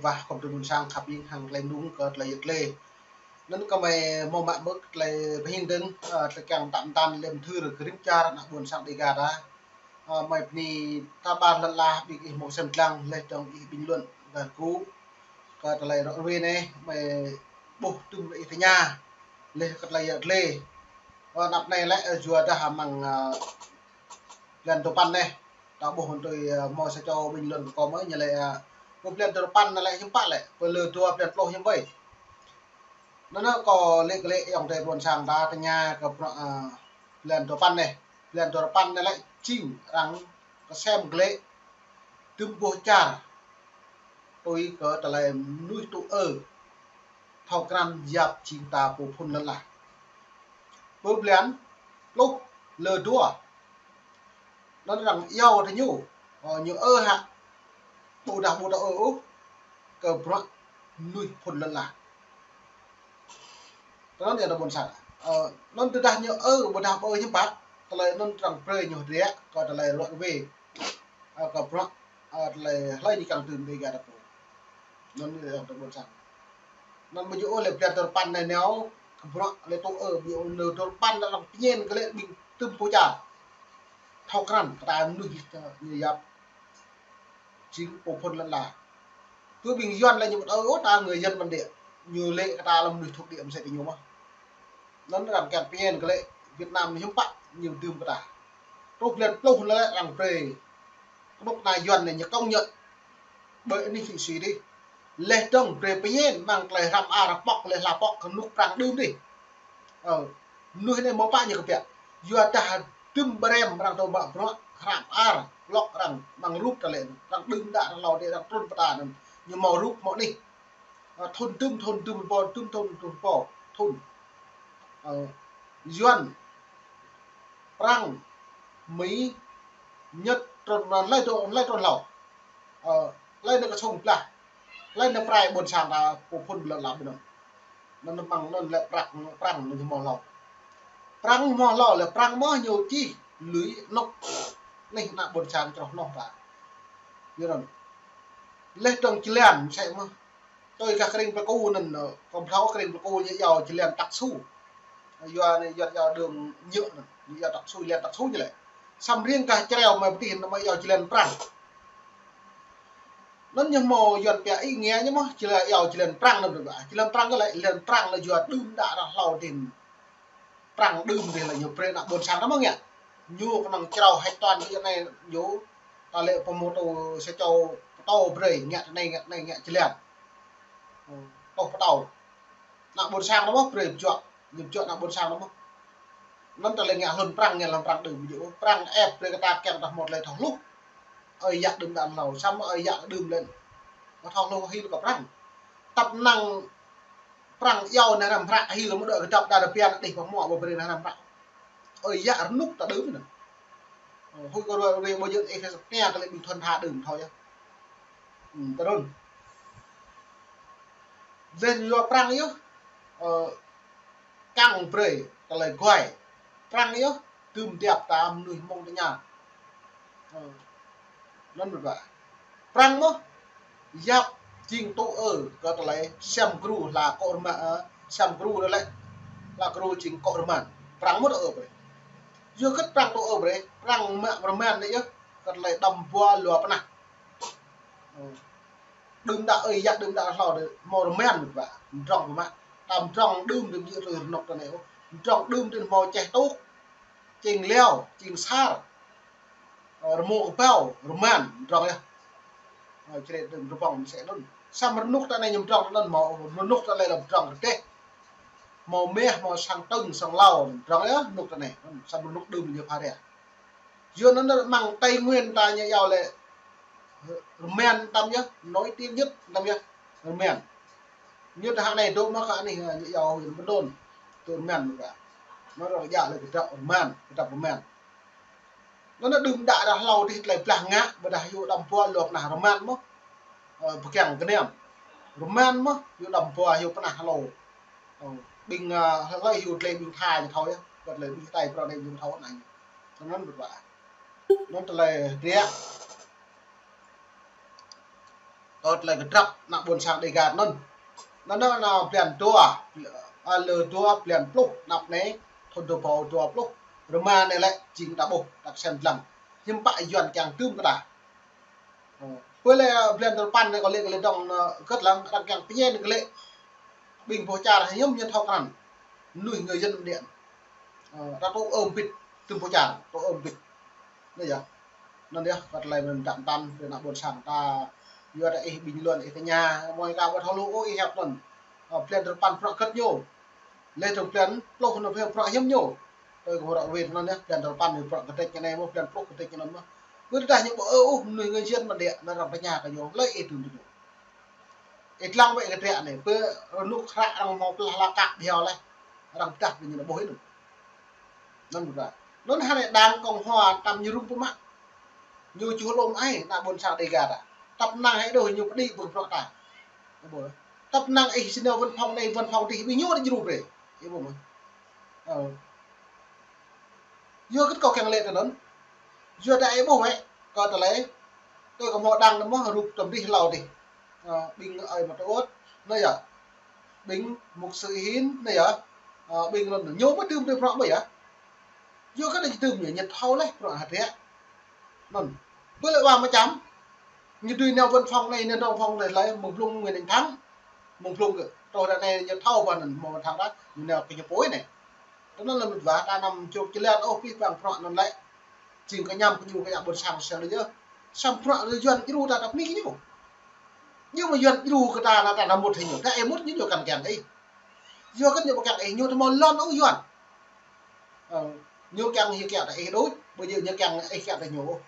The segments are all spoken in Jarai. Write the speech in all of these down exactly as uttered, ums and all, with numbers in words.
Wah, khŏm tui ƀôn sang khăp ing hăng tơlơi mơnung kơ tơlơi yăt lĕ. Anŭn kơmơi hmâo mă mơ̆k tơlơi pơhing dơ̆ng, ơ, tơlơi kiăng tam tan lĕ mơthưr kơ rĭm čar ană ƀôn sang Dega ta. Ơ, mơi bơni ta ƀar lăn ala ƀing ih hmâo sem lăng leh dơ̆ng ih bình luận gah gŭ kơ tơlơi ră ruai anai, mơi ƀuh tŭm ih tơña leh kơ tơlơi yăt lĕ. Ơ, anăp anai lĕ, ơ, yua dah amăng, ơ, blan duapăn anai. Ta ƀuh hăng tui, ơ, hmâo sa čô bình luận kơ kâo mơ̆ ñu laĭ, ơ, ƀơi blan duapăn anai lĕ hiư̆m pă lĕ, ƀơi lơ dua blan pluh hiư̆m ƀơi. Anŭn kâo lĕ kơ lĕ ayŏng adơi ƀôn sang ta tơña kơ bruă, ơ, blan duapăn anai. Blan duapăn anai lĕ jing arăng kơsem glaĭ tŭm boh čar tui kơ tơlơi mơnuih tŭ ư thâo krăn yap jing ta pô phŭn lăn ala. Ƀơi blan pluh lơ dua. Anŭn arăng iâu tơ ñu, ơ, ñu ư hă, ƀu dah ƀu tŭ ư ôh kơ bruă mơnuih phŭn lăn ala. Tơ anŭn yơh tơ ƀôn sang. Ơ, anŭn tơdah ñu ư ƀu dah ƀu ư hiư̆m pă, tơlơi anŭn arăng brơi ñu hơdră kơ tơlơi ră ruai. Ơ, kơ bruă, ơ, tơlơi hlơi ñu kiăng tŭm Dega ta pô. Anŭn yơh tơ ƀôn sang. Anŭn ƀu djơ̆ ôh lĕ blan duapăn anai nao kơ bruă lĕ tŭ ư, ƀu djơ̆ ôh lĕ duapăn anai arăng pơñen kơ lĕ ƀing tŭm boh čar thâo krăn kơ ta mơnuih ñu yap jing pô phŭn lăn ala. Tui ƀing Yuan lĕ ñu ƀu tŭ ư ôh ta người dân bản địa. Ñu lĕ kơ ta lăm mơnuih thuộc địa mơsĕ tơ ñu mơ̆n. Anŭn arăng kiăng pơñen kơ lĕ Việt Nam ñu hiư̆m pă ñu dưm kơ ta. Truh blan pluh anai lĕ arăng brơi kơnuk kơna Yuan anai ñu công nhận ƀơi anih Thụy Sĩ dih. Leh dơ̆ng brơi pơñen mơ̆ng tơlơi hrăm ar pŏk leh hla pŏk kơnuk Prăng đưm dih. Ơ, mơnuih anai hmâo pă ñu kơbiă. Yua dah tŭm brơi arăng tŭ mă bruă hrăm ar lŏk arăng mơ̆ng rup ta lĕ, arăng đưm đă arăng hlâo dih arăng trŭn pơtă anŭn. Ñu hmâo rup hmâo anih. Ơ, thŭn tŭm, thŭn tŭm pô, tŭm thŭn tŭm pô, thŭn. Ơ, Yuan, Prăng, Mi, Nhật, trŭn, hlơi trŭn, hlơi trŭn hlâo. Ơ, hlơi anŭn kơsung blah. Hlơi anŭn prai ƀôn sang ta pô phŭn lăn ala ƀơi anŭn. Anŭn mơ̆ng anŭn lĕ Prăng, Prăng anŭn hmâo hlâo. Prăng hmâo hlâo lĕ Prăng mơ̆ ñu čih lui anŭk anih ană ƀôn sang čroh anŭn ta. Yua anŭn. Leh dơ̆ng jơlan mơsĕ mơ̆. Tui gah krĭng Plei Ku anŭn, ơ, kâo ƀu thâo krĭng Plei Ku ñu iâu jơlan Tăk Su. Yua anai, yua iâu đường nhựa anŭn, ñu iâu Tăk Su, jơlan Tăk Su ñu lĕ. Samơ̆ riêng gah čreo mơi pơtih anŭn mơi iâu jơlan Prăng. Anŭn ñu hmâo Yuan pia ý nghĩa ñu mơ̆, jơlan iâu jơlan Prăng anŭn ƀă. Jơlan Prăng kơ lĕ, jơlan Prăng lĕ yua đưm đă arăng hlâo dih. Prăng đưm dih lĕ ñu brơi ană ƀôn sang ta mơ̆ ngă. Ñu kơnơ̆ng črâo hecta anai ñu ta lĕ pơmô tô sa čô pơtô brơi ngă anai ngă anai ngă jơlan. Ơ, tô pơtô. Ană ƀôn sang ta mơ̆ brơi pơjuă, ñu pơjuă ană ƀôn sang ta mơ̆. Anŭn ta lĕ ngă hlŭn Prăng, ngă hlŭn Prăng đưm ƀu djơ̆ ôh. Prăng ĕp brơi kơ ta kiăng ta hmâo tơlơi thâo hluh. Ơi yă đưm đă hlâo, samơ̆ ơi yă đưm lĕ. Mă thâo hluh hil kơ Prăng. Tăp năng Prăng iâu anai hrăm hră hil mơ̆ đuaĭ kơdŏp đa rơpian đih pơhmuă ƀơi brơi anai hrăm hră. Ơi yă rơnŭk ta đưm anŭn. Ơ, huĭ kơ ruai ruai ƀơi jơ̆ ih kơ sơknia kơ lĕ ƀing thŭn tha đưm thâo yơh. Ư, tơ anŭn. Leh yua Prăng yơh, ơ, kiăng brơi tơlơi guai. Prăng yơh, tŭm tiap ta mơnuih mơ̆ng tơña. Ơ, anŭn ƀă. Prăng mơ̆, yap jing tŭ ư kơ tơlơi sem gru hla kơ rơma, ơ, sem gru lĕ, hla gru jing kơ rơman. Prăng mơ̆ tŭ ư brơi. Yua hơget Prăng tŭ ư brơi, Prăng mă rơman anai yơh, kơ tơlơi đăm bua lua pơnah. Ơ. Đưm đă ơi yă đưm đă hlâo dih hmâo rơman mơ̆ ƀă. Mdrŏng pơmă. Ta mdrŏng đưm dih ƀu djơ̆ tui rơnŭk ta anai ôh. Mdrŏng đưm dih hmâo čeh tŭk. Čing liao, čing sar. Ơ, rơmô kơbao, rơman, mdrŏng yơh. Ơ, črĕ đưm rơbong mơsĕ anŭn. Samơ̆ rơnŭk ta anai ñu mdrŏng anŭn hmâo, rơnŭk ta anai lĕ mdrŏng rơdêh. Hmâo meh, hmâo sang tơ̆ng, sang lao, mdrŏng yơh, rơnŭk ta anai. Samơ̆ rơnŭk đưm ñu pha ria. Yua anŭn mơ̆ng Tây Nguyên ta ñu iâu lĕ rơman tăm yơh, nói tiếng Nhật tăm yơh, rơman. Ñu ta hă anai dŏ mơ̆ kơ anih ñu iâu huyện Buôn Đôn, tui rơman mơ̆ kơ. Anŭn arăng iâu lĕ kơdrăp rơman, kơdrăp rơman. Anŭn đưm đă arăng hlâo dih tơlơi blah ngă, ƀôdah hyu đăm bua lua pơnah rơman mơ̆. Ơ, pơkiăng kơnăm. Rơman mơ̆, hyu đăm bua hyu pơnah hlâo. Ơ, ƀing, ơ, hlơi hyu tơlơi ƀing tha ñu thâo yơh, kơ tơlơi ƀing Tây pơrơđah ñu thâo anai. Tui anŭn ƀu ƀă. Anŭn tơlơi hơdră. Kơ tơlơi kơdrăp ană ƀôn sang Dega anŭn. Anŭn, anŭn, anŭn blan dua, a, lơ dua blan pluh, anăp anai, thŭn dua rơbâo dua pluh rơma anai lĕ jing ta ƀuh, ta kơsem lăng. Hiư̆m pă Yuan kiăng tŭm kơ ta. Ơ, pơ lĕ blan dua rơpăn anai kơ lĕ, kơ lĕ dŏng, ơ, gơ̆t lăng, arăng kiăng pơñen kơ lĕ. Ƀing boh čar hiư̆m ñu thâo krăn. Mơnuih ngư dân điện. Ơ, ta tŭ ơm bit, tŭm boh čar, tŭ ơm bit. Anai yơh. Anŭn yơh, kơ tơlơi anŭn dăp tăn, kơ ană ƀôn sang ta, yua dah ih bình luận, ih tơña, mơi ka ƀu thâo lu ôh, ih hiăp anŭn. Ơ, blan dua rơpăn bruă gơ̆t ñu. Leh dơ̆ng blan pluh anŭn bruă hiư̆m ñu. Tui kơ hră wet anŭn yơh, blan dua rơpăn anai bruă kơdrĕč anai mơ̆, blan pluh kơdrĕč anŭn mơ̆. Ƀu dah ñu ƀu ơ ôh, mơnuih ngư dân mă đĕ, anŭn arăng tơña kơ ñu, lơi ih tŭm tŭ ñu. Ih lăng wơ̆t kơ dră anai, pơ rơnŭk hră arăng hmâo pơlah lakak bhiâo leh. Arăng pơdah kơ ñu anŭn ƀuh anŭn. Anŭn ƀu dah. Anŭn hơnai Đảng Cộng Hòa tăm ñu rŭng pơmă. Ñu čuh lŏm ai, ană ƀôn sang Dega ta. Tăp năng hĭ đôč ñu pơđĭ ƀơ̆ng bruă ta. Ih ƀuh. Tăp năng ih sĭ nao văn phòng anai, văn phòng adih, ƀing ñu đĭ djru brơi. Ih ƀuh mơ̆. Ơ. Yua kơ kâo kiăng lĕ tơ anŭn. Yua dah ih ƀuh wơ̆t, kơ tơlơi. Tui kơ hmâo đăng anŭn mơ̆, rup tơm dih hlâo dih. Ơ, ƀing ơi mă tơŭt, anai yơh. Ƀing mục sư Hin, anai yơh. Ơ, ƀing anŭn, ñu mơ̆ tŭm tui bruă mơ̆ yơh. Yua kơ anai tŭm ñu, ñu thâo leh bruă hơdră. Anŭn. Pơ lĕ wa mơčăm. Ñu dưi nao văn phòng anai, nao văn phòng anai lĕ, mơ̆ng blung Nguyễn Đình Thắng. Mơ̆ng blung kơ, truh ră anai ñu thâo ƀă anŭn, mơ̆ng văn phòng ta, ñu nao kơ ñu apui anai. Tui anŭn lĕ mơ̆ wa, ta anăm čruk čơlan ôh pih păng bruă anŭn lĕ. Jing kơñăm kơ ñu kơ ană ƀôn sang sel yơh. Samơ̆ bruă lĕ Yuan djru ta tăp anai kơ ñu. Ñu mơ̆ Yuan djru kơ ta anai ta anăm mŭt hĭ ñu. Ta ih mŭt ñu ñu kăn kiăng ih. Yua kơ ñu ƀu kiăng ih ñu tơ hmâo lŏn ôh Yuan. Ơ, ñu kiăng hĭ kiăng ta ih đôč, ƀu djơ̆ ñu kiăng ih kiăng ta ñu ôh.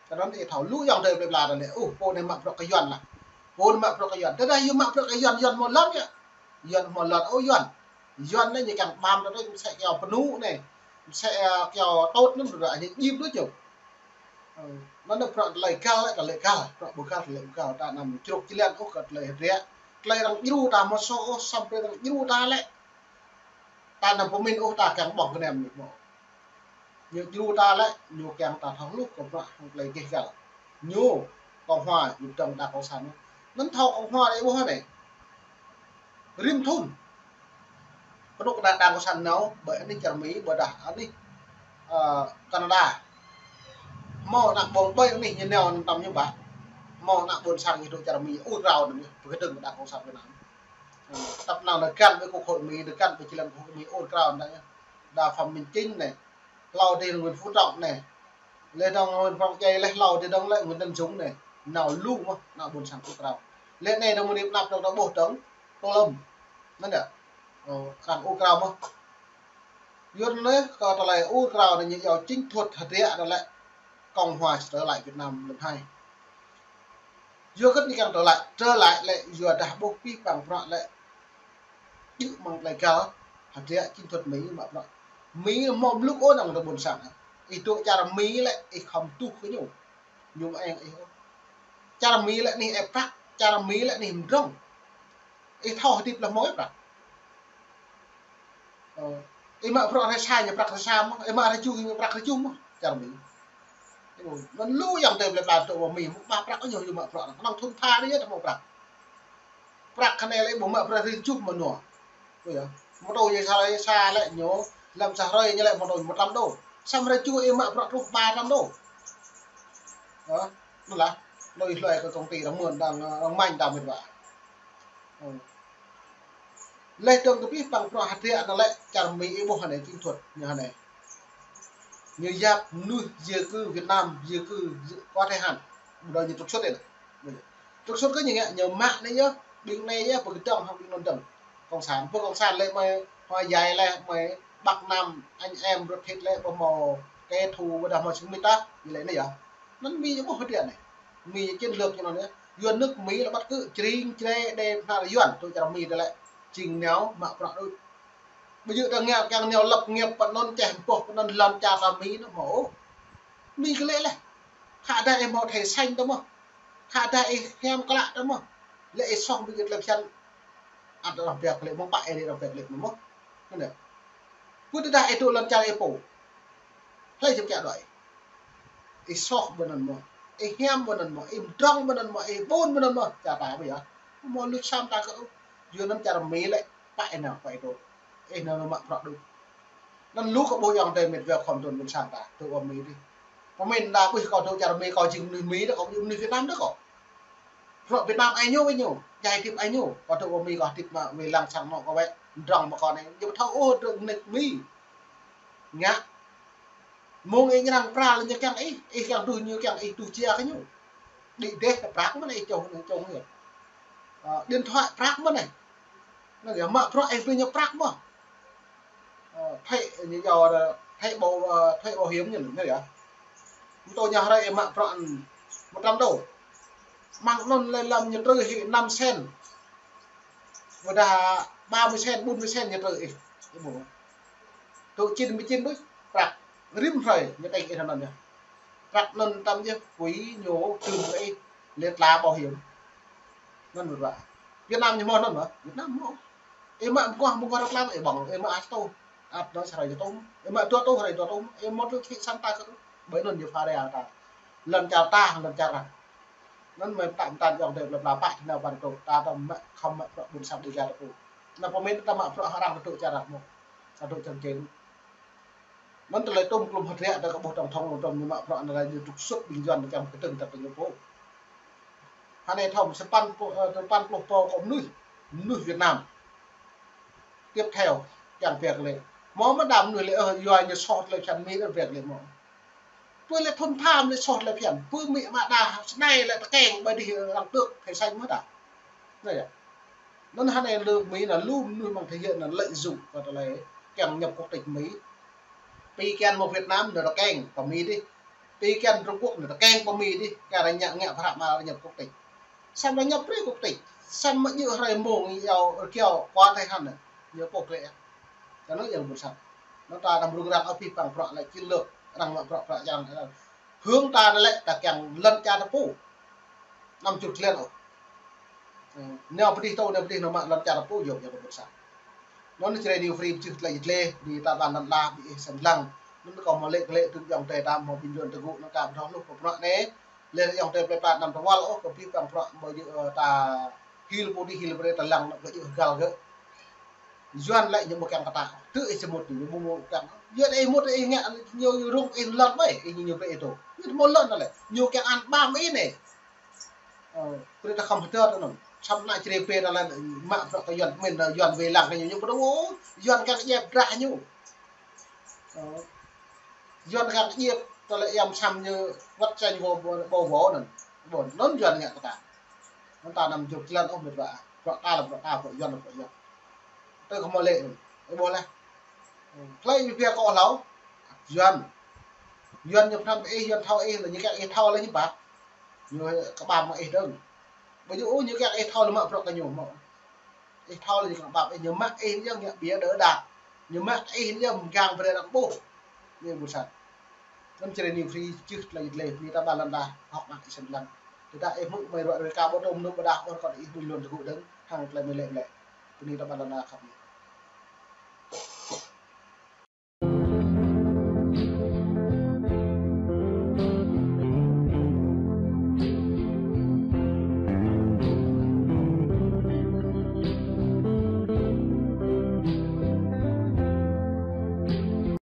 Tui anŭn ih thâo lu ayŏng adơi plơi pla ta lĕ, ơ, pô anai mă bruă kơ Yuan lah. Pô anai mă bruă kơ Yuan. Tơdah yua mă bruă kơ Yuan, Yuan hmâo lŏn yơh. Yuan hmâo lŏn ôh Yuan. Yuan anai ñu kiăng ƀam ta đôč, mơsĕ kơyâo pơnŭ anai. Mơsĕ, ơ, kơyâo tơŭt anŭn, tơdah ñu djim đôč yơh. Ơ, anŭn bruă tơlơi găl lĕ, tơlơi găl. Bruă ƀu găl, tơlơi ƀu găl. Ta anăm čruk čơlan ôh kơ tơlơi hơdră. Tơlơi arăng djru ta mơ̆ soh ôh, samơ̆ tơlơi arăng djru ta lĕ. Ta anăm pơmĭn ôh ta kiăng ƀơ̆ng kơnem ñu mơ̆. Ñu djru ta lĕ, ñu kiăng ta thâo hluh kơ bruă hăng tơlơi gêh găl. Ñu, Cộng Hòa, ñu dŏng Đảng Cộng Sản. Anŭn thâo Cộng Hòa đơi ƀuh anai. Rĭm thŭn. Kơnuk kơna Đảng Cộng Sản nao, ƀơi anih čar Mi, ƀôdah anih, ơ, Canada. Hmâo ană ƀôn ƀơi anih ñu nao anŭn tăm ñu ƀă. Hmâo ană ƀôn sang ñu dŏ čar Mi, ur krao anŭn ñu, pơkơdơ̆ng Đảng Cộng Sản Việt Nam. Ơ, tăp năng anŭn găn ƀơi Quốc hội Mi, anŭn găn ƀơi Chi lăng Quốc hội Mi, ur krao anŭn ñu. Đa Phạm Minh Chính anai, hlâo dih Nguyễn Phú Trọng anai. Leh dơ̆ng Nguyễn Phú Trọng djai leh hlâo dih dơ̆ng lĕ Nguyễn Tấn Dũng anai. Nao lu mơ̆, ană ƀôn sang ur krao. Leh anai dơ̆ng mơ̆ anăp dơ̆ng ta ƀuh dơ̆ng, Tô Lâm. Anŭn yơh. Ơ, arăng ur krao mơ̆. Yua anŭn kơ tơlơi ur krao anai ñu iâu chiến thuật hơdră anŭn lĕ Cộng Hòa sẽ trở lại Việt Nam lần hai. Yua kơ ñu kiăng trở lại, trở lại lĕ yua dah ƀuh pih păng bruă lĕ. Djơ̆ mơ̆ng tơlơi găl, hơdră chiến thuật Mi mă bruă. Mi hmâo mlŭk ôh anŭn tơ ƀôn sang. Ih dŏ čar Mi lĕ, ih khŏm tuh kơ ñu. Ñu mơ̆ eng ih ôh. Čar Mi lĕ anih ĕp prăk, čar Mi lĕ anih mdrŏng. Ih thâo hơdip lĕ hmâo ĕp prăk. Ơ, ih mă bruă hrơi sa ñu prăk hrơi sa mơ̆, ih mă hrơi tơjuh ñu prăk hrơi tơjuh mơ̆, čar Mi. Ơ, anŭn lu ayŏng adơi plơi pla dŏ ƀơi Mi, mơ̆ ƀah prăk ñu, ñu mă bruă, kơnơ̆ng thŭn tha anai yơh ta hmâo prăk. Prăk kơ anai lĕ ƀu mă bruă hrơi tơjuh mơ̆ ñu. Ơ yơh, mơ̆ tui ñu sa hrơi sa lĕ ñu, lăm sa hrơi ñu lĕ mơ̆ tui một trăm đô. Samơ̆ hrơi tơjuh ih mă bruă truh ba trăm đô. Hă? Anŭn lah, đôi hlơi kơ công ty đang mưn, đang, ơ, đang manh ta mĭt wa. Ơ. Leh dơ̆ng kơ pih păng bruă hơdră anŭn lĕ čar Mi ih ƀuh anai chiến thuật ñu anai. Ñu yap mơnuih di cư Việt Nam, di cư di-, qua thời hạn. Ƀu djơ̆ ñu trục xuất anai. Trục xuất kơ ñu ngă, ñu mă anai yơh, ƀing anai yơh, pơkơdơ̆ng hăng ƀing anŭn dơ̆ng. Cộng sản, pơ Cộng sản lĕ mơi, hoa dạy lĕ mơi, Bắc Nam, anh em ruột thịt lĕ, ƀu hmâo kẻ thù, ƀôdah hmâo sưng mít ta, ñu lĕ anai yơh. Anŭn Mi ñu ƀuh hơdră anai. Mi ñu chiến lược ñu anŭn yơh. Yua nước Mi lĕ bắt cứ čring čre đe phara Yuan, tui čar Mi tơ lĕ. Jing nao mă bruă đôč. Ƀu djơ̆ ta ngă kiăng nao lập nghiệp pơ anŭn čeh boh pơ anŭn lŏn čar ta Mi anŭn hmâo ôh. Mi kơ lĕ leh. Khă dah ih hmâo thẻ xanh ta mơ̆. Khă dah ih hiam klă ta mơ̆. Lĕ ih soh ƀu djơ̆ tơlơi phiăn. Ăt arăng pĕk lĕ mơ̆ pă ih arăng pĕk lĕ mơ̆. Anŭn yơh. Ƀu tơdah ih dŏ lŏn čar ih pô. Hlơi jăm kiăng đuaĭ. Ih soh ƀơi anŭn mơ̆. Ih hiam ƀơi anŭn mơ̆, ih mdrŏng ƀơi anŭn mơ̆, ih ƀun ƀơi anŭn mơ̆, čar ta ƀu yơh. Mơ̆ lu sam ta kơ, yua anŭn čar Mi lĕ, pă ih nao pă ih dŏ. Ih nao mă bruă đôč. Anŭn lu kơ ƀuh ayŏng adơi mĕt wa khŏm tŭ ƀôn sang ta, tŭ ƀơi Mi dih. Pơmĭn ta ƀuh kâo tŭ čar Mi, kâo jing mơnuih Mi dih, kâo jing mơnuih Việt Nam dih kâo. Bruă Việt Nam ai ñu, ai ñu, jai tip ai ñu. Kâo tŭ ƀơi Mi kâo tip mă wai lăng sang anŏ kâo wơ̆t, mdrŏng mă kâo anai. Ñu ƀu thâo ôh, tŭ mơnuih Mi. Ngă. Mơ̆ng ih ñrăng pral ñu kiăng ih, ih kiăng duh ñu kiăng ih duh jia kơ ñu. Đĭ đeh prăk mơ̆n ih čŏng, čŏng yơh. Ơ, điện thoại prăk mơ̆n ih. Anŭn yơh mă bruă ih brơi ñu prăk mơ̆n. Ơ, thẻ ñu yua, thẻ bảo, ơ, thẻ bảo hiểm ñu anŭn yơh. Mơ̆ tơ ñu hrơi ih mă bruă một trăm đô. Mơ̆ng anŭn lĕ lăm ñu trừ hĭ năm sen. Ƀôdah ba mươi sen, bốn mươi sen ñu trừ ih. Ih ƀuh. Tŭ chín mươi chín đôč, prăk rĭm hrơi ñu tĕng ih anŭn yơh. Prăk anŭn tăm yơh, quỹ ñu trừ kơ ih, lĕ tla bảo hiểm. Anŭn mơ̆n ƀă. Việt Nam ñu hmâo anŭn mơ̆? Việt Nam hmâo. Ih mă mơguah, mơguah rơklam, ih ƀơ̆ng, ih mă ăt tŭ. Ăt anŭn sa hrơi ñu tŭ. Ih mă dua tŭ, hrơi dua tŭ. Ih mă tŭ thĭ săn ta kơ tŭ. Ƀơi anŭn ñu phara ta. Lŏn čar ta, lŏn čar arăng. Anŭn mơ̆ pơtă pơtăn ayŏng adơi plơi pla pă tơnao ƀăn tŭ. Ta tăm mă khŏm mă bruă ƀôn sang Dêga ta pô. Anŭn pơmĭn ta mă bruă arăng tŭ čar arăng mơ̆. Ta tŭ čang čen. Anŭn tơlơi tŭm klum hơdră ta kơ ƀuh tổng thống Donald Trump ñu mă bruă anŭn lĕ ñu trục xuất ƀing Yuan kiăng kơtơ̆ng ta kơ ñu pô. Hơnai thâo mơ̆ sapăn pluh, ơ, sapăn pluh pô kơ mơnuih, mơnuih Việt Nam. Tiếp theo, kiăng pĕk lĕ. Mơ̆ mơ̆ đa mơnuih lĕ, ơ, yua ñu soh tơlơi phiăn Mi đa pĕk lĕ mơ̆. Pơ lĕ thŭn tham lĕ soh tơlơi phiăn. Pơ Mi mă đa, snai lĕ tơkeng ƀơi dih, ơ, arăng tŭk, thê sanh mơ̆ đa. Anai yơh. Anŭn hơnai lơ Mi anŭn lu mơnuih mơ̆ng thế giới anŭn lợi dụng kơ tơlơi kiăng nhập quốc tịch Mi. Pi kiăng mơ̆ Việt Nam anŭn tơkeng pơ Mi dih. Pi kiăng Trung Quốc anŭn tơkeng pơ Mi dih. Kơ arăng ngă ngă pơhrăp mă arăng nhập quốc tịch. Samơ̆ arăng nhập brơi quốc tịch. Samơ̆ ñu hrơi mông yua rơkiao kơ Thái Hàn anŭn. Ñu pŏk lĕ. Kơ anŭn yơh ƀôn sang. Anŭn ta đăm rŭng răng abih bang bruă lĕ chiến lược. Arăng mă bruă bruă čang. Hơ̆ng ta anŭn lĕ ta kiăng lŏn čar ta pô. Anăm čut klen ôh. Ơ, nao pơ dih tŭ, nao pơ dih nao mă lŏn čar ta pô yơh, yơh ƀôn sang. Anŭn Jrai New Free pơčeh tơlơi jơt lĕ, ƀing ta ƀan lăn lah, ƀing ih sem lăng. Anŭn kâo mơ̆ lĕ, lĕ tŭ ayŏng adơi ta mơ̆ ƀing Yuan tơgŭ, anŭn kâo ƀu thâo hluh pơ bruă anai. Lĕ ayŏng adơi plơi pla anăm tơwăl ôh, kơ abih bang bruă ƀu djơ̆, ơ, ta hil pô dih hil pô dih ta lăng anŭn kơ djơ̆ hơgăl gơ̆. Yuan lĕ ñu ƀu kiăng kơ ta. Tơ ih čơmut ñu ƀu mơ̆ kiăng. Yuan ih mut ih ngă ñu rŭng ih lŏn ƀai, ih ñu brơi ih tŭ. Ñu mơ̆ lŏn anŭn lĕ. Ñu kiăng ăn ƀam ih anai. Ơ, brơi ta khŏm hơdơr anŭn. Samơ̆ ană Jrai pĕ ta lĕ mă bruă kơ Yuan pơmĭn, Yuan wai lăng kơ ñu, ñu ƀu tŭ ôh. Yuan kiăng djep drah ñu. Ơ, Yuan kiăng djep tơlơi yăm sam ñu wăt čanh ƀâo, ƀâo, ƀâo, ƀâo anŭn. Ƀâo anŭn Yuan ngă kơ ta. Anŭn ta anăm čut klen ôh mĕt wa. Bruă ta lĕ bruă ta, bruă Yuan lĕ bruă Yuan. Tơ kơ mơ̆ lĕ, ih ƀuh lĕ. Hlơi ñu pia kơ hlâo? Yuan. Yuan ñu pơhrăm ih, Yuan thâo ih, lĕ ñu kiăng ih thâo lĕ ñu ƀă. Ñu kơƀah mă ih dơ̆ng. Ƀu djơ̆ ôh ñu kiăng ih thâo lĕ mă bruă kơ ñu mơ̆. Ih thâo lĕ ñu kiăng ƀă ih, ñu mă ih yơh ngă ƀiă đơ đa. Ñu mă ih yơh mgang brơi arăng ƀuh. Anai ƀôn sang. Anŭn Jrai New Free pơčeh tơlơi jơt lĕ, ƀing ta ƀan lăn lah, hơ̆k mơak ih sem lăng. Tơdah ih hmư̆ mơi ruă ruai kâo ƀu tŭ mơnŭm ƀôdah ôh kơ ih ƀuh lŏn tơgŭ dơ̆ng, hăng tơlơi mơi lĕ lĕ. Ƀing ta ƀan lăn lah khăp.